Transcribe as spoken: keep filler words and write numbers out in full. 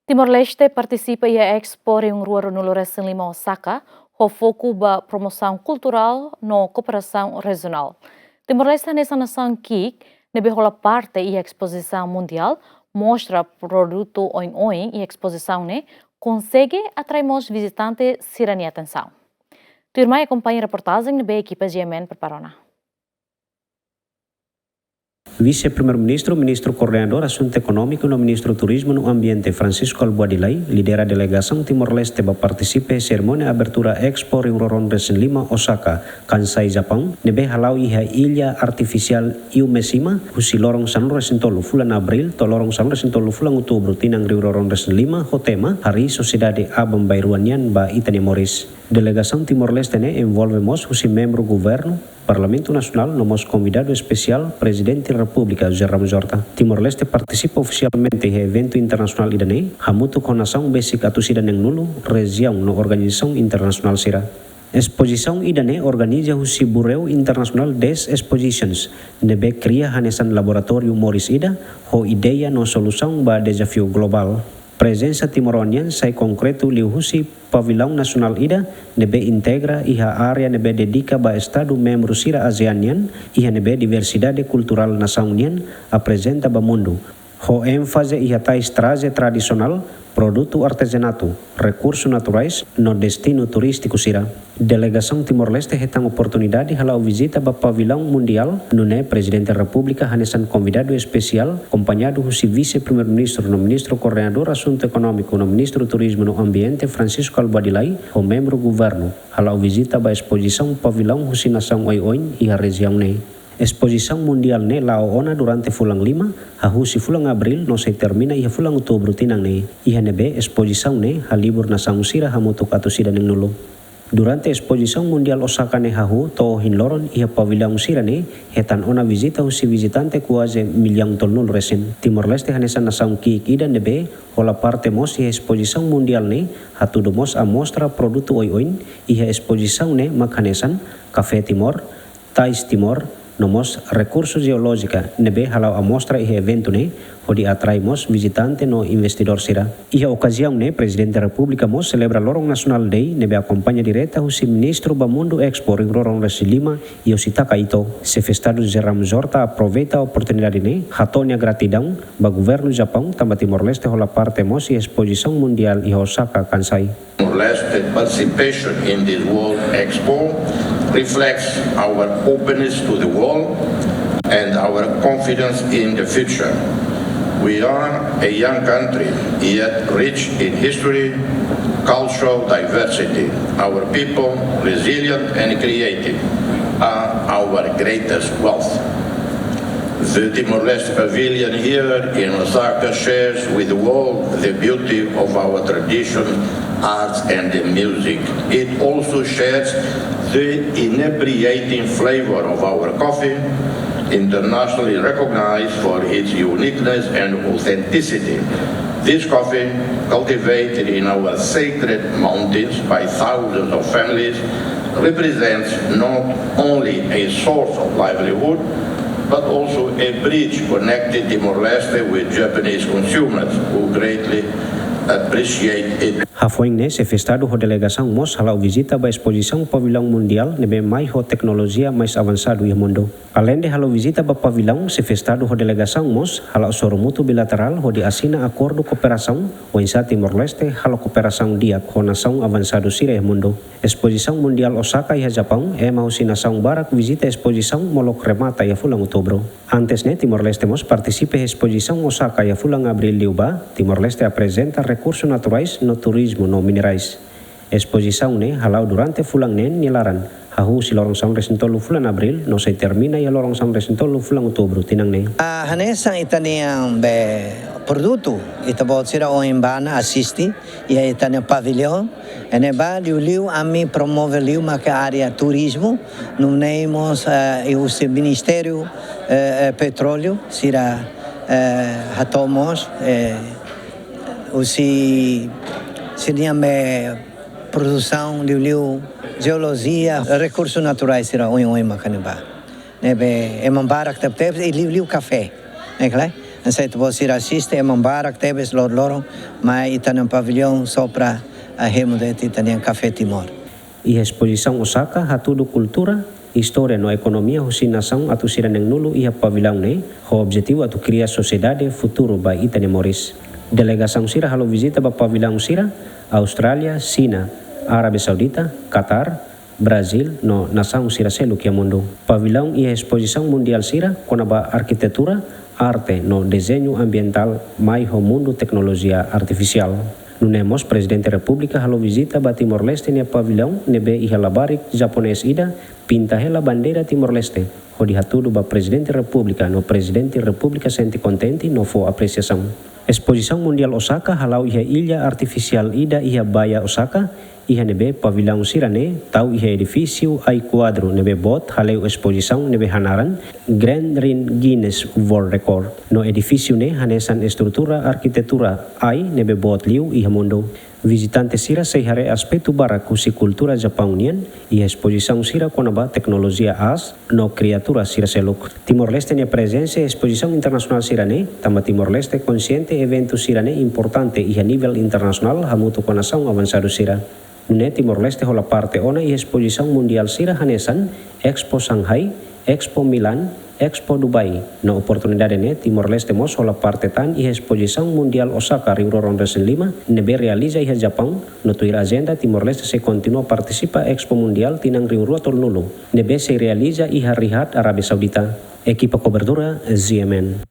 Timor-Leste partisipa iha Expo rihun rua ruanulu-resin-lima Osaka, ho foku ba promosaun kulturál no kooperasaun rejionál. Timor-Leste hanesan nasaun ki'ik ne'ebé hola parte iha espozisaun mundiál, mostra produtu oin-oin iha espozisaun ne'e konsege atrai mós vizitante sira-nia atensaun. Tuirmai akompaña reportajen ne'ebé ekipa G M N prepara ona. Vise-Primeiru-Ministru, Ministru Koordenadór Asuntu Ekonómiku no Ministru Turizmu no Ambiente, Francisco Albuady Lay, lidera delegasaun Timor-Leste ba partisipa serimónia abertura Expo rihun rua ruanulu-resin-lima Osaka, Kansai, Japaun, ne'ebé hala'o iha illa artifisiál Umeshima, husi loron sanulu-resin-tolu fulan Abríl to'o loron sanulu-resin-tolu fulan Outubru tinan rihun rua ruanulu-resin-lima, ho tema Harii Sosiedade Aban-Bainrua Nian ba Ita-nia Moris. Delegasaun Timor-Leste ne'e envolve mós husi membru governu, Parlamentu Nasionál no mós konvidadu espesiál Prezidente Repúblika José Ramos Horta. Timor-Leste partisipa ofisialmente iha eventu internasionál ida-ne'e, hamutuk ho nasaun besik atus ida neenulu, rejiaun no organizasaun internasionál sira. Espozisaun ida-ne'e organiza husi Bureau International des Expositions, ne'ebé kria hanesan laboratóriu moris ida, ho ideia no solusaun ba dezafiu globál. Prezensa timoroan nian sai konkretu liuhusi pavilaun nasionál ida ne'ebé integra iha área ne'ebé dedika ba Estadu membru sira ASEAN nian, iha ne'ebé diversidade kulturál nasaun nian aprezenta ba mundu, ho énfaze iha tais traje tradisionál, produtu artezanatu, rekursu naturais no destinu turístiku sira. Delegasaun Timor-Leste hetan oportunidade hala'o vizita ba pavilaun mundiál, nune'e Prezidente Repúblika hanesan konvidadu espesiál, akompañadu husi Vise-Primeiru-Ministru no Ministru Koordenadór Asuntu Ekonómiku no Ministru Turizmu no Ambiente, Francisco Albuady Lay, ho membru governu, hala'o vizita ba espozisaun pavilaun husi nasaun oioin iha rejiaun ne'e. Espozisaun mundiál ne'e la'o ona durante fulan lima, hahú husi fulan Abríl no sei termina iha fulan Outubru tinan ne'e. Iha ne'ebé espozisaun ne'e halibur nasaun sira hamutuk atus ida neenulu. Durante Espozisaun Mundiál Osaka ne'e hahú to'o ohin loron, iha pavilaun sira-ne'e hetan ona vizita husi vizitante kuaze millaun tolunulu resin. Timor-Leste hanesan nasaun ki'ik ida ne'ebé hola parte mós iha espozisaun mundiál ne'e, hatudu mós amostra produtu oioin. Iha espozisaun ne'e mak hanesan kafé Timor, tais Timor, no mós rekursu jeolójika ne'ebé hala'o amostra iha eventu ne'e, hodi atrai mós vizitante no investidór sira. Iha okaziaun ne'e, Prezidente Repúblika mós selebra Loron National Day, ne'ebé akompaña direta husi Ministru ba Mundu Expo rihun rua ruanulu-resin-lima, Yositaka Ito. Xefe Estadu José Ramos Horta aproveita oportunidade ne'e hato'o nia gratidaun ba Governu Japaun, tanba Timor-Leste hola parte mós iha Espozisaun Mundiál iha Osaka, Kansai. Timor-Leste participation in this World Expo reflects our openness to the world and our confidence in the future. We are a young country, yet rich in history, cultural diversity. Our people, resilient and creative, are our greatest wealth. The Timor-Leste Pavilion here in Osaka shares with the world the beauty of our tradition, arts and the music. It also shares the inebriating flavor of our coffee, internationally recognized for its uniqueness and authenticity. This coffee, cultivated in our sacred mountains by thousands of families, represents not only a source of livelihood, but also a bridge connecting Timor-Leste with Japanese consumers who greatly appreciate it. Hafoin ne'e, Xefe Estadu ho delegasaun mós hala'o vizita ba espozisaun pavilaun mundiál ne'ebé mai ho teknolojia mais avansadu iha mundu. Aleinde halo vizita ba pavilaun, Xefe Estadu ho delegasaun mós hala'o sorumutu bilaterál hodi asina akordu kooperasaun, oinsá Timor-Leste halo kooperasaun di'ak ho nasaun avansadu sira iha mundu. Espozisaun Mundiál Osaka iha Japaun ema husi nasaun barak vizita espozisaun molok remata iha fulan Outubru. Antes ne'e, Timor-Leste mós partisipa iha Espozisaun Osaka iha fulan Abríl liubá. Timor-Leste aprezenta rekursu naturais no turizmu no minerais. Espozisaun ne'e hala'o durante fulan neen nia laran, hahú husi loron sanulu-resin-tolu fulan Abríl no sei termina iha loron sanulu-resin-tolu fulan Outubru tinan ne'e. Ah, hanesan ita-nia, be, produtu, ita-boot sira ohin bá ona asiste iha ita-nia pavilaun. Iha ne'ebá liuliu ami promove liu maka área turizmu, nune'e mós, eh, husi Ministériu, eh, eh, Petróleu sira, eh, hato'o mós, eh, husi sira-nia, be, produsaun liuliu jeolojia, rekursu naturais sira oioin maka ne'ebá. Ne'ebé ema barak tebetebes, i liuliu kafé. Ne'e kala, Hanesan ita-boot sira asiste, ema barak tebes loron-loron mai ita-nia pavillaun só para hemu de'it ita-nia Café Timor. Iha espozisaun Osaka hatudu kultura, istória no ekonomia husi nasaun atu sira neen-nulu iha pavillaun ne'e, ho objetivu atu kria sosiedade futuru ba ita-nia moris. Delegasaun sira halo vizita ba pavillaun sira, Austrália, Xina, Arábia Saudita, Catar, Brazil no nasaun sira seluk iha mundu. Pavillaun iha espozisaun mundiál sira kona-ba arkitetura, arte no dezeñu ambientál mai ho mundu teknolojia artifisiál. Nune'e mós Prezidente Repúblika halo vizita ba Timor-Leste nia pavillaun ne'ebé iha labarik japonés ida, pinta hela bandeira Timor-Leste, hodi hatudu ba Prezidente Repúblika no Prezidente Repúblika sente kontente no fó apresiasaun. Espozisaun Mundiál Osaka hala'o iha illa artifisiál ida iha baía Osaka, iha ne'ebé pavillaun sira-ne'e tau iha edifísiu ai-kuadru ne'ebé boot hale'u espozisaun ne'ebé hanaran Grand Ring Guinness World Record. No edifísiu ne'e hanesan estrutura arkitetura ai ne'ebé boot liu iha mundu. Vizitante sira sei haree aspetu barak husi kultura Japaun nian iha espozisaun sira kona-ba teknolojia aas no kriatura sira seluk. Timor-Leste nia prezensa iha espozisaun internasionál sira-ne'e tanba Timor-Leste konsiente eventu sira-ne'e importante iha nivel internasionál hamutuk ho nasaun avansadu sira. Nune'e Timor-Leste hola parte ona iha espozisaun mundiál sira hanesan Expo Shanghai, Expo Milan, Expo Dubai. No oportunidade ne'e Timor-Leste mós hola parte tan iha espozisaun mundiál Osaka rihun rua ruanulu-resin-lima ne'ebé realiza iha Japaun, no tuir ajenda Timor-Leste sei kontinua partisipa Expo Mundiál tinan rihun rua tolunulu ne'ebé sei realiza iha Riyadh, Arábia Saudita. Ekipa kobertura, Z M N.